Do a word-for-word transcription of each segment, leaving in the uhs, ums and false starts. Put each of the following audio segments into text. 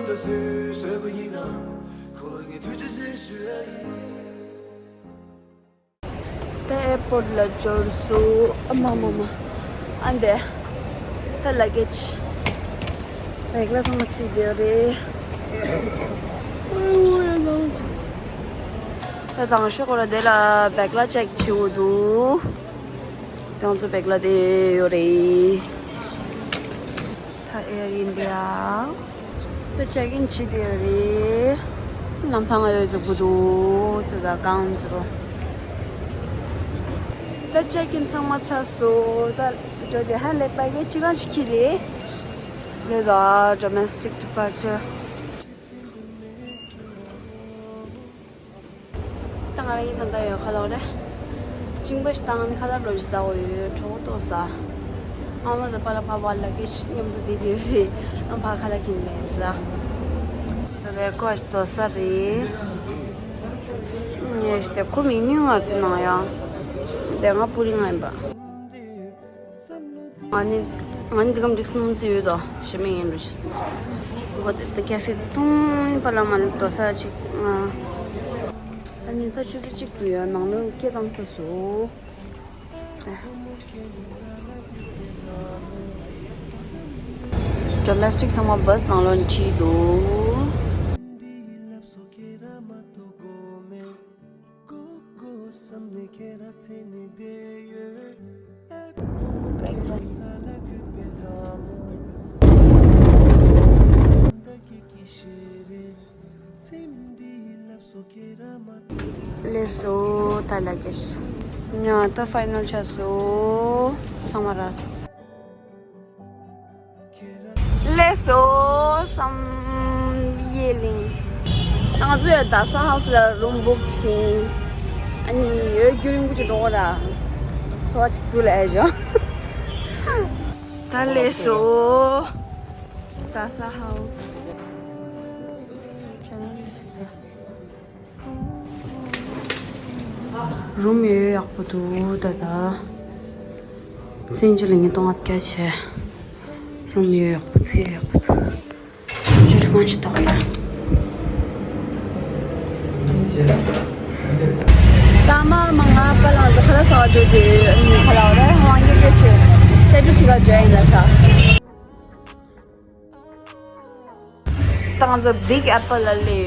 ད་སུས་བཟོས་པ་ཡིན་ནམ། ཁོ་ལ་ངས་ཐུགས་རྗེ་ཆེ་ཞུ་ཡ་ཡིན། ད་ཨེར་པོར་ལ་འབྱོར་སོང་། ཨ་མ་མ་མ། ཨ་འདས། ད་ལ་གེ་ཇི་བེག་ལ་ཚང་མ་བརྩིས་བསྡད་ཡོད་རེད། ད་དང་ཤོག་གོ་ལ་དེ་ལ་བེག་ལ་ཅེག་བྱེད་འོ་འདུག་ཁྱོད་ཚོ་བེག་ལ་དེ་ཡོད་རེད། ད་ཨེར་ཨིན་ཌི་ཡ། ད་ཅེག་ཨིན་བྱེད་བསྡད་ཡོད་རེད། ལམ་ཐང་ཡོད་ཟེར་གོ་འདུག་ད་ད་གང་ཟེར་རོ། ད་ཅེག་ཨིན་ཚང་མ་ཚར་སོང་། ད་འགྲོ་དེ་ཧན་ལེགས་པ་གི་ཅི་གང་ཞིག་ཁྱེར་རེད། དེ་ད་ཌོ་མེ་སི་ཊིག་ཌི་པར་ཅར། ད་ང་རང་གཉིས་ད་ལྟ་ཡོད་ཁ་ལོག་རེད། གཅིན་པ་ཞིག་བཏང་ནས་ཁ་ལག་ལོ་ཞིག་ཟ་འོ་ཡོད་གྲོགས་ཏོ་ཟ། ཨ་མ་དང་པཱ་ལགས་ཕ་བ་ལ་གེ་ཞིག་མཉམ་དུ་བསྡད་དེ་ཡོད་རེད། ཨ་ཕ་ཁ་ལག་ཁྱེར་ནས་ར། ད་ལྟ་ཀོ་ཞིག་ཏོ་ཟ་རེད། ངས་ཞིག་དེ་ཁོ་མི་ཉུང་བ་དེ་ནང་ཡང་། དེ་ང་པུ་རིང་ང་ཡིན་པ། ང་ནི་ང་ནི་འདི་གམ་འགྲིག་སོང་ཟེར་ཡོད་དོ་ཞེ་མེད་ཡིན་འགྲོ་ཞེས། འོ་དེ་ད་ཁྱེད་ཚོས་ཐུང་པ་ལ་མ་ནི་དོ་ས་ཅིག་ང་། ཨ་ནི་ད་ཆུ་ཚོད་གཅིག་ཏུ་ཡོད་ནང་ལོགས་སྐད་བཏང་ས་སུ། ཌོ་མེ་སི་ཊིག་ཚང་མ་བྷ་སི་ནང་ལོགས་ཁྲིད་འདུག་ལགས་སོ། ད་ལ་གེ་ཇི་ཉོ་ད་ཕའི་ནལ་ཆགས་སོང་། ཚང་མ་རག་སོང་། ལགས་སོ། བསམ་ཡས་གླིང་། ད་ང་ཚོ་ཡོད་རྡ་ས་ཧའུ་སི་ལ་རུམ་བུག་བྱིན། ཨ་ནི་ཡོད་རྒྱུན་རིང་པོ་ཅིག་འགྲོ་གི་ར། སོ་བ་ཅིག་བུ་ལ་ཨེ་ཞོ། ད་ལགས་སོ། རྡ་ས་ཧའུ་སི། རུམ་ཡོད་ཡག་པོ་འདུག་ད་ད། སེམས་ཅན་ལ་ཉིས་སྟོང་ལྔ་བརྒྱ་བྱས། རུམ་ཡོད་ཡག་པོ་འདུག་ཡག་པོ་འདུག་ཅི་ཁོང་ཅི་ཏོག་ཡ། ད་མ་མ་ང་པ་ལང་ཟ་ཁ་ལ་ས་འགྲོ་རྒྱུ་ཡོད་ནི་ཁ་ལ་ར་ཧོང་ཡེ་གེ་ཆེ། ཏེ་ཏུ་ཅི་ག་འགྲོ་ཡིན་ལ་ས། ཏང་ཛ་བིག་ཨེ་པལ་ལ་ལེ།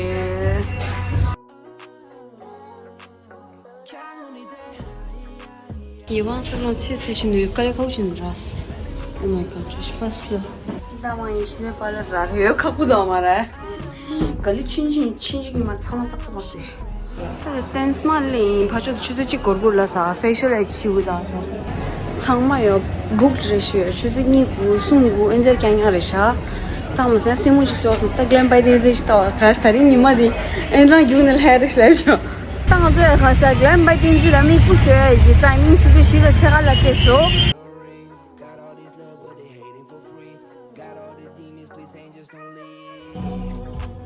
ཡེ་ཝང་ས་ལོང་ཚེ་ཚེ་བཞིན་ཡོད་དཀའ་ལས་ཁག་པོ་ཞིག་རག Oh my god, it's first floor. ད་མ་ཡིན་ཤི་ནས་པ་ལ་ར་རེ་ཡོད་ཁག་པོ་དང་མ་རེད། ག་ལི་ཆུན་ཆིན་ཆུན་ཆིན་མ་ཚང་མ་ཚག་ཚག་མ་ཚེ། ད་ཏན་སི་མ་ལེ་ཡིན་ཕ་ཆོ་ཆུ་ཚོད་གཅིག་གོར་གོར་ལ་ས་ཧྥེ་ཤལ་ཨེ་ཆི་བུ་ད་ས། ཚང་མ་ཡོད་བུག་རེ་ཤི་ཡོད་ཆུ་ཚོད་གཉིས་དགུ་གསུམ་དགུ་ཨེ་འཛེར་ཀྱང་ཉག་རེ་ཤ། ད་མ་སེ་སེ་མུ་ཅིག་སོགས་སོ་ད་གླེན་པའི་ཏིན་ཟི་ཞི་ད་བ་ག་ཤ་ད་རིང་ཉི་མ་དེ་ཨེ་འདྲ་རྒྱུག་ནས་ལྷ་རེ་ཤ་ལ་ཤོ། ད་ང་ཚོ་ཡ་ག་ས་གླེན་པའི་ཏིན་ཟི་ལ་མིག་སྤུ་སོས་ཡ་ཞི་ཊའི་མིང་ཆུ་ཚོད་བཞི་དང་ཕྱེད་ཀ་ལ་བལྟས་སོ། Got all these love, but they hating for free. Got all these demons, please, angels, don't leave.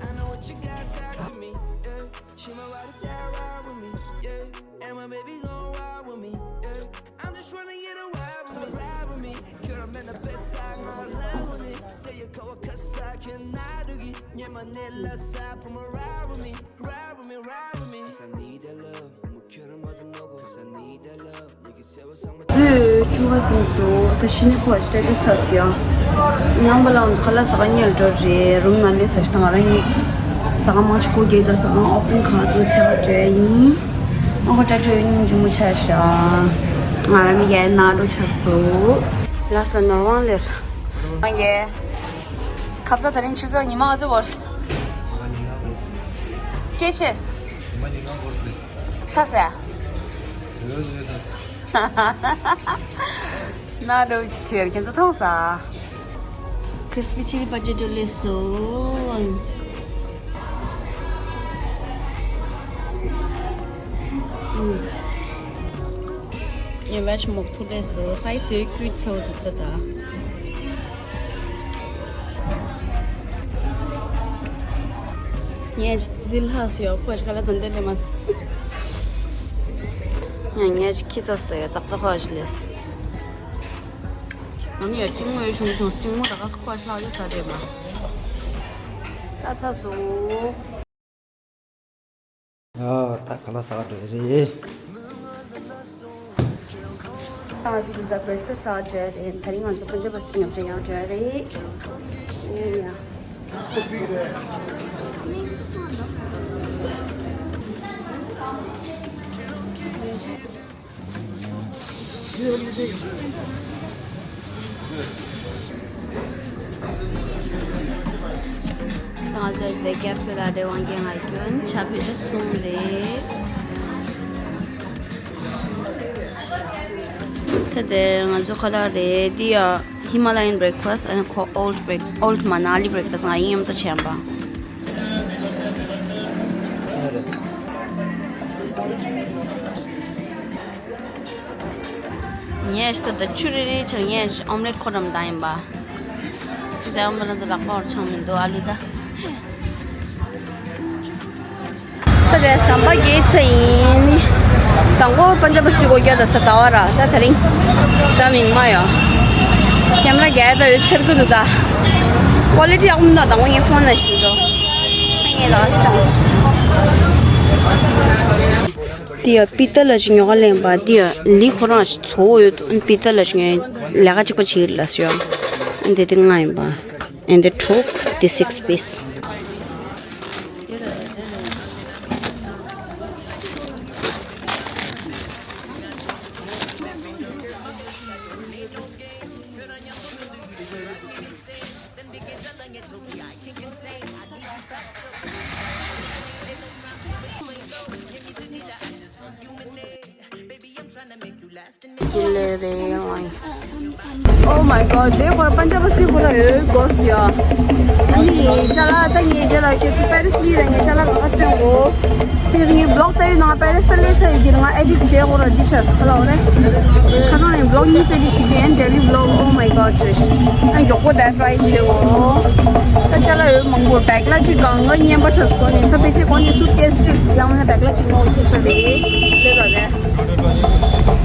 I know what you got, talk to me. Yeah. She my ride or die, ride with me. Yeah. And my baby gon' ride with me. Yeah. I'm just tryna get a ride with me, ride with me. Girl, I'm in the best side, my line with it. Tell your coworkers I cannot do it. Yeah, my name, let's ride, put my ride with me, ride with me, ride with me. 'Cause I need that love. ཚོས་བཅུ་པ་སིམ་སོ་ད་ཤི་ནི་ཁོ་ཨ་སྟེ་ཚ་སི་ཡང་ནང་པ་ལའང་ཁ་ལ་ས་ག་ཉལ་འགྲོ་རེད། རུམ་ནང་ལས་ས་ཤི་ད་ང་རང་ཉིད་ས་ག་མང་ཆེ་ཁོ་རྒྱལ་ད་ས་ག་ཨོ་པན་ཁང་དུ་ཚེ་བ་བྲོས་ཡིན། ཨོ་ཁོ་ཏྲ་ཏྲོ་ཡོད་སྙིང་རྗེ་མོ་ཆ་ཤ་ང་རང་མི་རྒྱལ་ན་འགྲོ་ཆ་སོ། ལ་ས་ནོར་ཝང་ལེར་ང་རྒྱལ་ཁབ་ས་ད་རིང་ཆུ་ཚོད་ཉི་མ་ང་ཚོ་བོར་སྐད་ཆེས། ཚ་ཟེར། ན་རོ་ཅི་ཐེར་ཁྱེད་ཚོ་མཐོང་ས། Crispy chili potato ལས་སོ། ངས་veg མོག་ཐུག་ལས་སོ། སའི་སོའི་ཀུན་ཚོ་འདུག་ད་ད། ངས་འདི་ལྷག་སུ་ཡོད་ཁོ་ཞིག་ལ་དོན་དེ་ལས་མ་སོང་། ངས་ངས་ཁྱི་ཚོ་སྟོ་ཡོད་ཏག་ཏག་ཁོ་ཞིག་ལས། ང་ཡ་གཅིག་མོ་ཡོད་བྱུང་བྱུང་གཅིག་མོ་ད་ག་ཁོ་ཞིག་ལ་ཡོད་ས་རེད་མ། ས་ཚ་སོ། ཨ་ད་ཁ་ལག་ཟ་ག་འགྲོ་ཡི་རེད། ད་ང་ཚོ་འདི་ལྟར་བྷེ་རེག་ཕ་སི་ཟ་ག་འགྲོ་ཡི་རེད། དེ་རིང་ང་ཚོ་པན་ཇབ་པ་སི་ཉོ་ཆ་ཡང་འགྲོ་ཡི་རེད། ཨེ་ཡ། ང་ཚོ་དེ་ཀེ་ཧྥེ་ལ་རེ་དབང་གིས་ང་སྐྱོན་ཆ་ཕི་ཆ་གསུམ་རེད། ད་དེ་ང་ཚོ་ཁ་ལག་རེད། འདི་ཡ་Himalayan breakfast and co- old break- old Manali breakfast ང་ཡིན་མཉམ་དུ་བྱས་པ། ངས་ད་ལྟ་ཆུ་རེ་རེ་ཆང་ངས་ཨོམ་ལེ་ཊི་ཁོ་རམ་བཏང་ཡིན་པ། དེ་ཨོམ་ལེ་ཊི་ལ་ཁོར་ཆང་མི་འདུག་ཨ་ལུ་ད། ད་དེ་ཟམ་པ་བརྒྱད་ཚེ་ཡིན། དང་པོ་པན་ཇབ་པ་སི་ཏི་སྒོ་རྒྱག་ད་ས་ཟླ་བ་ར་ད་དེ་རིང་ཟ་མིང་མ་ཡོ། ཁེམ་ར་རྒྱག་ད་ཡོད་ཚེར་གི་འདུག་ད། ཀོ་ལི་ཊི་ཡག་མི་འདུག་དང་པོ་ངས་ཕོན་ན་ཞིག་འདུག་ངས་ད་ཞིག་དང་། འདི་ཡ་པི་ཏ་ལ་ཅིག་ཉོ་ག་ལེན་པ། འདི་ཡ་ལི་ཁོ་རང་ཚོ་བོ་ཡོད། པི་ཏ་ལ་ཅིག་ཉོ་ལས་ཀ་གཅིག་པ་བྱེད་ལ་སོ། འདི་དེ་ལྔ་ཡིན་པ། And the two, the six piece. Oh my god, དེ་ཁོ་ར་པན་ཇབ་པ་སི་ཏི་ཁོ་ར་ཡོད་གོ་སི་ཡ། ཨ་ནི་ཅ་ལག་ད་ངས་ཅ་ལག་ཁྱོད་ཚོ་པེ་རི་སི་ལི་ར་ངས་ཅ་ལག་ག་ག་སྟོན་གོ། དེ་ངས་བི་ལོག་ལྟ་ཡོད་ན་པེ་རི་སི་ད་སླེབས་ཚར་ཡོད་དེ་ང་ཨེ་ཌིཊ་བྱས་ཁོ་ར་འདི་ཆགས་སོ་ཁ་ལ་འོ་རེད། ཁ་སང་ནས་བི་ལོག་གཉིས་སེ་ཌི་བྱེད་ཀྱི་ཡིན། ཌེ་ལི་བི་ལོག Oh my god, ད་མགྱོགས་པོ་ད་ཊ་རའི་བྱེད་འོ། ད་ཅ་ལག་ཡོད་མང་པོ་བེག་ལ་གཅིག་གང་ག་རྔན་པ་ཆགས་སོ་ནས་ད་ཕལ་ཆེར་གོ་ནས་སུཊ་ཀེ་སི་གཅིག་ཡང་མིན་ན་བེག་ལ་གཅིག་ནོར་ཐུབ་ས་རེད། དེ་ལ་རེད།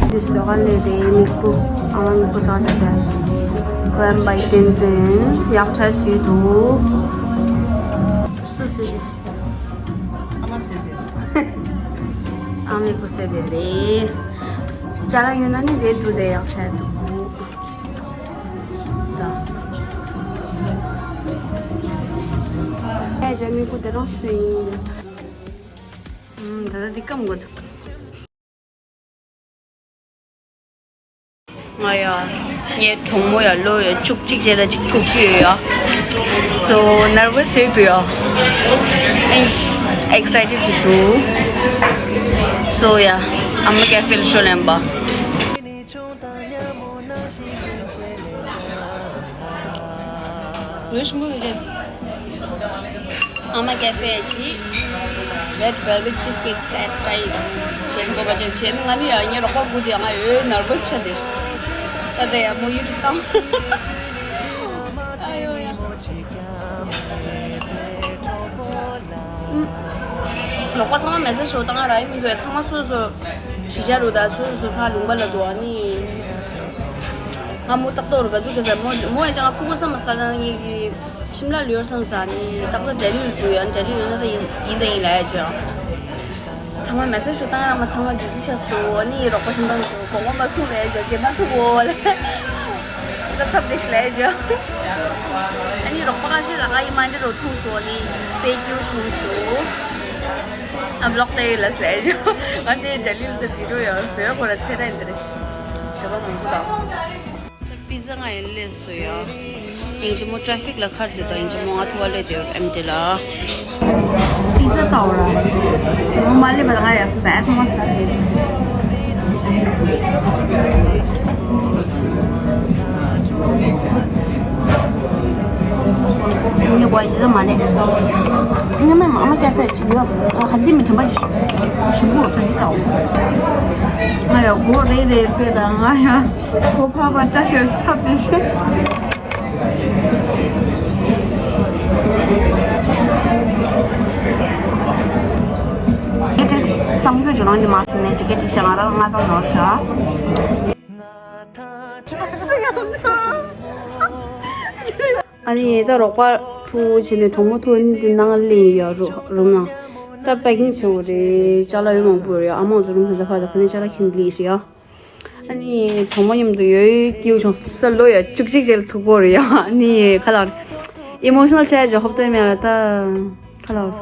འདི་བཟོ་ག་ལས་རེད། མིག་སྤུ་ཨ་མ་མིག་སྤུ་ཚང་ཆ་ཆ་གོན་པའི་བསྟན་འཛིན་ཡག་ཆ་ཞིག་འདུག་སུ་སུ་རེད། ཨ་མ་སུ་རེད། ཨ་མའི་སྐུ་ཚེ་བའི་རེད། ཅ་ལག་ཡོད་ན་ནི་དེ་འགྲུ་དེ་ཡག་ཆ་འདུག་ད། ཨེ་ཇ་མིག་སྤུ་དེ་རང་སུ་ཡིན། ད་ལྟ་འདི་སྐམ་དགོས་འདུག་ང་ཡ། ངའི་གྲོགས་མོ་ཡ་ལོ་ཡ་བཅུ་གཅིག་རྗེས་ལ་གཅིག་ཐུག་གི་ཡོད་ཡ། So nervous ཡོད་དུ་ཡ། Excited to do. So yeah, I'm a cafe ལ་ཤོ་ལེན་པ། ངའི་ཞུ་མོ་ཡོད་རེད། ཨ་མ་ཀེ་ཧྥེ་གྱི་red velvet cheesecake ཊའེ་ཊའེ་བྱེད་དགོས་པ་ཅན་བྱེད་ང་ནི་ཡང་ངའི་རོགས་པ་བུ་དེ་ང་ཡོད་ནར་བས་ཆ་དེ། ད་ལྟ་ཡང་མོ་ཡུ་ཊུབ་བཏང་། ཨ་ཡོ་ཡ། རོགས་པ་ཚང་མ་མེ་སེ་ཇི་ཞིག་བཏང་ར་ཡིན་མི་འདུག་ཚང་མ་སོ་སོ་གཞིས་ཆགས་རུ་ད་སོ་སོ་ཕ་ལུང་པ་ལ་འདུག་ཨ་ནི་ང་མོ་ཏག་ཏག་རུ་ག་འདུག་ག་ཟེར་མོ་མོ་ཡང་ཅང་ཁུ་ཁུར་ས་མ་སྐལ་ན་ངེད་ཀྱི་ཤིམ་ལ་ལུས་ཡོད་བསམ་ས་ནི་ཏག་ཏག་འཇའ་ལུས་འདུག་ཡང་འཇའ་ལུས་ཡོད་ན་ད་ཡིན་ཡིན་ད་ཡིན་ལ་ཡ་ཅང་། ཚང་མ་མེ་སེ་ཇི་ཞིག་བཏང་ར་མ་ཚང་མ་བདུད་རྩི་ཆགས་སོ་ཨ་ནི་རོགས་པ་ཤིན་ཏང་སོ་གོང་མ་མ་སོང་ལ་ཡ་ཅང་རྗེས་མ་ཐུག་གོ་ལ། ད་ཚབ་དེ་ཤི་ལ་ཡ་ཅང་། ཨ་ནི་རོགས་པ་ཁ་ཤས་ལ་ཁ་ཡི་མ་འདྲི་རོ་ཐུག་སོ་ནི་པེ་ཀྱུ་ཆུང་སོ། ཨ་བི་ལོག་ཏེ་ཡོད་ལ་སི་ལ་ཡ་ཅང་། ཨ་ནི་འཇའ་ལུས་ལ་ད་བི་རོ་ཡང་བཟོས་ཁོ་ར་ཚེ་ར་ཡིན་ད་རེ་ཤི། བོད་པ་མང་པོ་དང་། པི་ཛ་ང་ཡི་ལས་སུ་ཡ། ཡིན་གཅིག་མོ་ཊ་ཕིག་ལ་ཁར་དུ་དང་ཡིན་གཅིག་མོ་ང་ཐུ་བ་ལོས་དེ་ཨེམ་ཏི་ལ། པི་ཛ་ཏའོ་ར། ང་མ་ལེ་བ་ང་ཡ་ཟ་ཐོ་མ་ཟ་ཐེ། ཡིན་གོ་ཡི་ཟ་མ་ལེ། ང་མ་མ་མ་ཅ་ས་ཅི་ཡོ། ཁ་འདི་མི་ཐུམ་པ་ཞིག་ཞིག་གོ་ཐུ་ཡི་ཏའོ། ང་ཡ་གོ་རེ་རེ་པེ་ད་ང་ཡ། ཁོ་ཕ་པ་བཀྲ་ཤིས་ཚབ་དེ་ཤེས། ངས་བྲེལ་བསམ་རྒྱུ་ཇོ་ནང་གི་མ་ཤེས་ནས་ཊི་ཀེ་ཊི་ཅིག་བྱ་ང་རང་ང་ཀ་ནོར་བྱ། ཨ་ནི་ད་རོགས་པ། ཐུག་བྱས་ནས་གྲོགས་མོ་ཐུག་ནི་དེ་ནང་ལ་ཡོད་རུ་རུང་ན། ད་པེ་ཀིང་བྱེད་འོ་རེད། ཅ་ལག་ཡོད་མང་པོ་རེད། ཨ་མ་ཚོ་རུང་ཧ་ད་ཕ་ད་ཕ་ནས་ཅ་ལག་ཁྱེར་ལི་རེད་ཡ། ཨ་ནི་གྲོགས་མོ་མཉམ་དུ་ཡོད་སྐྱིད་བྱུང་ས་ལོ་ཡ་བཅུ་གཅིག་རྗེས་ལ་ཐུག་གོ་རེད་ཡ། ཨ་ནི་ཁ་ལག་ཨི་མོ་ཤི་ནལ་ཆགས་ཀྱི་ཧོབ་ཏེ་མེད་ལ་ད་ཁ་ལག་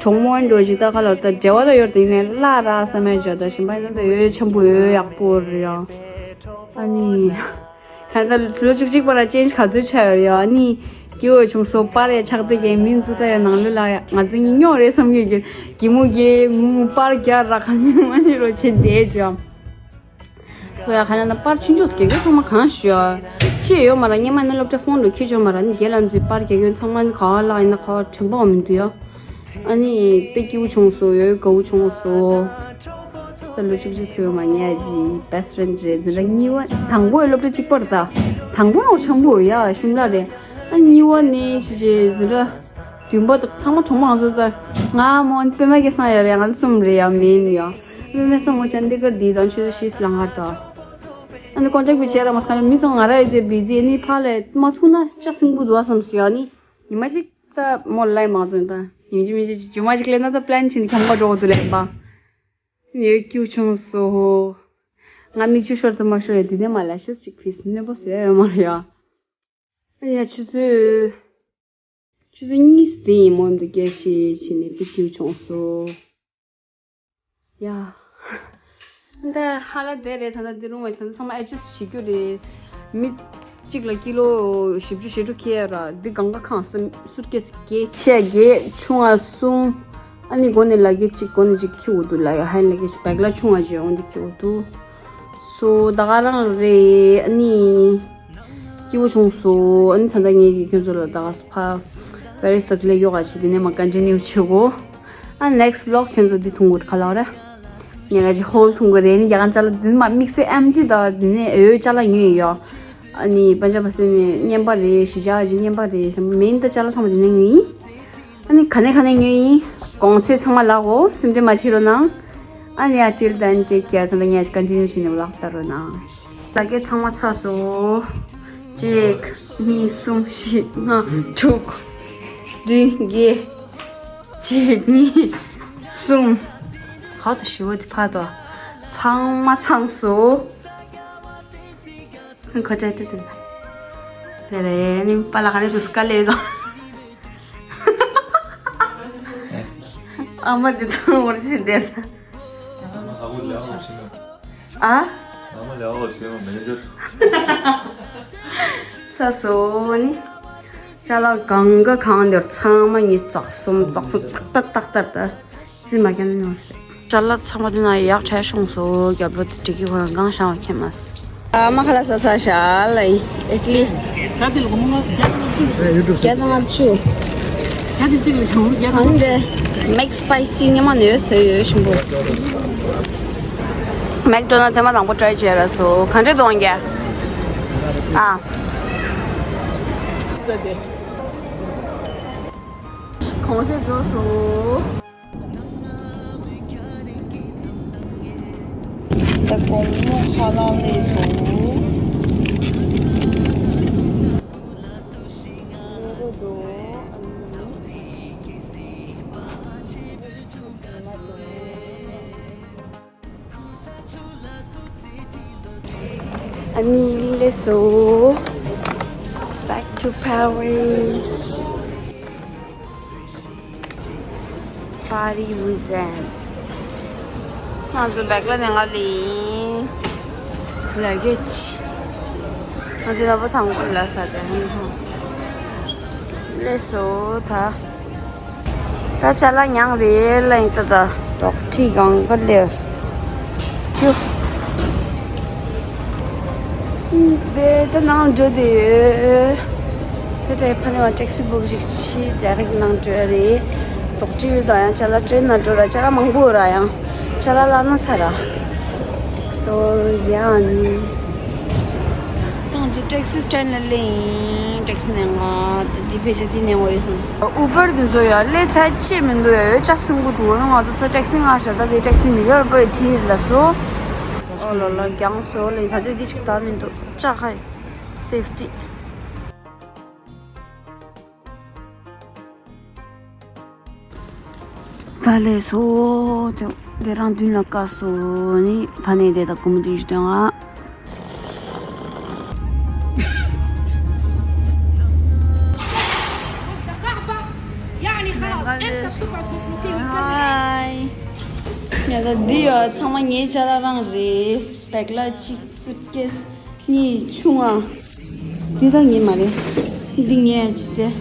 གྲོགས་མོ་འགྲོ་ཞིག་ད་ཁ་ལག་ད་འབྲེལ་བ་ད་ཡོད་དེ་ནས་བླ་ར་ས་མེད་བྱ་ད་ཞིམ་པ་ཡིན་ད་ཡོད་ཆེན་པོ་ཡོད་ཡག་པོ་རེད་ཡ། ཨ་ནི། ད་ལྟ་ལོ་བཅུ་གཅིག་པ་ར་ཅེན་ཇི་ག་ཚོད་ཆགས་ཡོད་རེད་ཡ། ཨ་ནི་སྐྱིད་པོ་བྱུང་སོང་། པར་ཡ་ཆགས་བསྡད་མཁན་མི་ཚོ་ད་ཡ་ནང་ལོགས་ལ་ཡ་ང་ཚོ་གཉིས་རྙོག་རེད་བསམ་གྱི་གི་གི་མོ་གི་ངུ་པར་རྒྱག་ར་ག་ནི་མ་ནི་རོ་བྱེད་བསྡད་བྱུང་། སོ་ཡ་ག་ན་ན་པར་ཆུང་ཆུང་སྐྱེ་དགོས་ཚང་མ་གང་ཞུ་ཡ་ཅི་ཡོད་མ་ར་སྔོན་མ་ནི་སློབ་གྲྭ་ཕོན་ལ་འཁྱེར་བྱུང་མ་ར་ནི་རྒན་ལགས་ཚོའི་པར་རྒྱག་མཁན་ཚང་མ་ནི་ག་བ་ལག་ཡིན་ན་ག་བ་དྲན་པ་བ་མི་འདུག་ཡ། ཨ་ནི་དཔེ་སྐྱིད་པོ་བྱུང་སོང་། ཡོད་དགའ་བོ་བྱུང་སོང་། ས་ལོ་བཅུ་གཅིག་ཐོན་མ་ཉལ་གྱི་best friend རེད། འཛིན་གྲྭ་གཉིས་པ་དང་པོ་ཡི་སློབ་གྲྭ་གཅིག་པར་ད་དང་པོ་ནོ་ཆང་པོ་ཡ་ཤུམ་ལ་རེད། ཨ་གཉིས་པ་ནི་ཤི་རྗེས་འཛིན་གྲྭ་བདུན་པ་དང་ཚང་མ་གྲོགས་མོ་ང་ཚོ་ད་ང་མོ་པད་མ་སྐལ་བཟང་ཡ་རེད། ང་ཚོ་གསུམ་རེད་ཡ་མིན་ཡ། པད་མ་སྐལ་བཟང་མོ་ཅན་འདི་གར་འདི་དང་ཆུ་ཚོད་བཞི་ལང་ཧར་ད། ཨ་ནི་ཀོན་ཊེག་བི་བྱས་ར་མ་སྐར་མི་ཚོ་ང་ར་ཡི་ཚེ་བི་ཛི་ཨ་ནི་ཕ་ལས་མ་ཐུག་ན་ཅག་སྲིན་པོ་འདུག་བསམ་སོང་ཡ་ནི་ཉི་མ་གཅིག་ད་མོ་ལ་མང་ཚོད་ད་ཡིན་གཅིག་མིན་གཅིག་ཇུ་མ་གཅིག་ལས་ན་ད་པི་ལན་ཕྱིན་ཁྱམས་པ་འགྲོ་དུ་ལེན་པ། ཡོད་སྐྱིད་བྱུང་སོ། ང་མིག་ཆུ་ཤོར་དུ་མ་ཤོར་ཡ་དེ་ནས་མ་ལ་ཤེས་ཅིག་ཕིས་གནོད་པོ་བཟོས་ཡ་མ་རེད་ཡ། ཨ་ཡ་ཆུ་ཚོད་ཆུ་ཚོད་གཉིས་དེ་ཡིན་མོ་འདུག་སྐད་ཆ་བྱས་ནས་དེ་སྐྱིད་བྱུང་སོ། ཡ། འདི་ཧ་ལ་དེ་རེད། ད་ལྟ་འདི་རུང་བས་ད་ལྟ་ཚང་མ་ཨེ་ཇི་སི་བྱེད་རྒྱུ་རེད། མི་གཅིག་ལ་ཀི་ལོ་བཞི་བཅུ་ཞེ་དྲུག་ཁེལ་ར། འདི་གང་ག་ཁང་སུ་སུཊ་ཀེ་སི་བརྒྱད་ཆེ་བརྒྱད་ཆུང་བ་གསུམ། ཨ་ནི་སྒོ་ནས་ལ་གེ་གཅིག་སྒོ་ནས་གཅིག་ཁྱེར་འོ་འདུག་ལ་ཡ། ཧན་ལ་གེ་གཅིག་བེག་ལ་ཆུང་བ་བརྗོད་འོང་འདི་ཁྱེར་འོ་འདུག་སོ་ད་ག་རང་རེད། ཨ་ནི་སྐྱིད་པོ་བྱུང་སོ། ཨ་ནི་ད་ལྟ་ངས་ཀྱིས་ཁྱོད་ཚོ་ལ་ད་ག་ཕ་པེ་རི་སི་དང་ལས་ཡོ་ག་བྱེད་དེ་ནས་མ་ཀོན་ཊི་ནིའུ་བྱེད་གོ། ཨ་next vlog ཁྱོད་ཚོ་འདི་མཐོང་གི་ཁ་ལག་རེད། ཉེ་ག་ཅིག་ཧོལ་མཐོང་གི་རེད། ནི་རྒྱ་གར་ཅ་ལག་འདི་མ་དམིགས་བསལ་ཨེམ་ཊི་ད་འདི་ནས་འོས་ཅ་ལག་ཉོས་ཡོད། ཨ་ནི་པན་ཇབ་པ་སེ་ནས་རྔན་པ་རེད། གཞིས་ཆགས་ཀྱི་རྔན་པ་རེད། མེན་ད་ཅ་ལག་ཚང་མ་འདི་ནས་ཉོས་ཡིན། ཨ་ནི་ག་ནས་ག་ནས་ཉོས་ཡིན། གོང་ཚད་ཚང་མ་ལག་འོ་སེམས་ཁྲལ་མ་བྱེད་རོགས་གནང་། ཨ་ནི་ཡ་till then take care། ད་ལྟ་ངས་ཀོན་ཊི་ནིའུ་བྱས་ནས་vlog ལྟ་རོགས་གནང་། ལ་གེ་ཚང་མ་ཚར་སོང་། གཅིག་གཉིས། གསུམ། བཞི། ལྔ། དྲུག་བདུན། བརྒྱད། གཅིག་གཉིས། གསུམ། ག་དུ་ཞི་བ་དེ་ཕ་དོ། ཚང་མ་ཚང་སོང་། ཁོ་ཅག་ཏུ་ཏུ། དེ་རེད། ནི་པ་ལ་ག་ནས་ཤུ་སྐ་ལེ་དོ། ཨ་མ་དེ་དང་འོར་ཅི་དེ། ཨ། ས་སོ་ནི། ཅ་ལག་གང་ག་གང་འདིར་ཚང་མ་ཉིས་བརྩེགས་གསུམ་བརྩེགས་གསུམ་ཏག་ཏག་ཏག་ཏག་ཏག་རྩིས་མ་བརྒྱབ་ན་ཉོ་སྲིད། ཅ་ལག་ཚང་མ་འདི་ན་ཡག་ཕྲ་ཤོང་སོ། རྒྱབ་ལོ་དེ་འགྲིག་གི་ཁོ་རང་གང་བཞག་པ་མཁྱེན་མ་སོང་། ཨ་མ་ཁ་ལག་ཟ་ས་ཤ་ལ་ཡིན་ཨེ་ཀི་ལི། ཇ་དེ་ལ་སྒོར་མོ་བརྒྱ་དང་ལྔ་བཅུ། བརྒྱ་དང་ལྔ་བཅུ། ཇ་དེ་གཅིག་ལ་གྱོང་བརྒྱ་དང་ལྔ་བཅུ། ཨ་འདི་མེག་སི་པའི་སི་ཉི་མ་ནས་ཟེར་ཡོད་ཆེན་པོ། མེག་ཌོ་ནལ་ཐེངས་མ་དང་པོ་ཊ་རའི་བྱས་ར་སོ། ག་འདྲ་འདུག་ཨང་རྒྱ། ཨ། གོང་ཚད་རྫོགས་སོང་། ད་དགོང་མོ་ཁ་ལག་ལས་སོང་། ཨ་ནི་ལས་སོ། Back to Paris. Paris Museum. ང་ཚོ་བེག་ལ་ནས་ང་ལ་ཡིན། ལ་གེ་ཇི། ང་ཚོ་ལ་བ་ཐང་ཀུ་ལ་ས་དེ་ཧན་སོང་། ལས་སོ་ད། ད་ཅ་ལག་མྱངས་རེད་ལ་ཡིན་ད་ད་དོག་ཁྲི་གང་ག་ལེར་ཁྱུ། དེ་ད་ནང་འགྲོ་དེ་ཡོད། དེ་འདྲའི་ཕ་ནས་བ་ཊེག་སི་བུག་ཞིག་ཕྱིས་རྒྱ་རིགས་ནང་འགྲོ་ཡ་རེད། དོག་ཁྲི་ཡོད་ད་ཡང་ཅ་ལག་ཊེན་ན་འགྲོ་ར་ཅ་ལག་མང་པོ་ཡོད་ར་ཡང་ཅ་ལག་བླ་ན་ཚ་ར། སོ་ཡ་ནི། ཏང་དེ་ཊེག་སི་སི་ཊེན་ལ་སླེབས་ཡིན། ཊེག་སི་ནས་ང་ད་འདི་ཕལ་ཆེར་འདི་ནས་འོ་ཡོད་སོང་། ཨུ་བར་དེ་ཚོ་ཡ་སླེབས་ཚར་ཅི་མི་འདུག་ཡ། ཡོད་ཅག་སེམས་ཁུ་འདུག་ང་ཚོ་ད་ཊེག་སི་ང་ཤར་ད་དེ་ཊེག་སི་མི་ལོར་པོ་ཡི་ཁྲིད་ལ་སོ། ཨོ་ལོ་ལོ་རྒྱང་སོ་ལེ་ད་དེ་འདི་ཅིག་ད་མི་འདུག་ཅག་ཧའི་སེབ་ཊི། ད་ལས་སོ། དེ་དེ་རང་མདུན་ལ་བཀག་སོ་ནི་ཕ་ནས་དེ་དག་གོམ་བདུན་ཞིག་སྟོན་ང་། يعني خلاص انت بتقعد بتنطيهم كل هاي. ཡ་ད་འདི་ཡོད་ཚང་མ་ངའི་ཅ་ལག་རང་རེད། བེག་ལ་གཅིག་སུཊ་ཀེས་གཉིས་ཆུང་ང་། འདི་ད་ངའི་མ་རེད། འདི་ངའི་ཅི་སྟེ།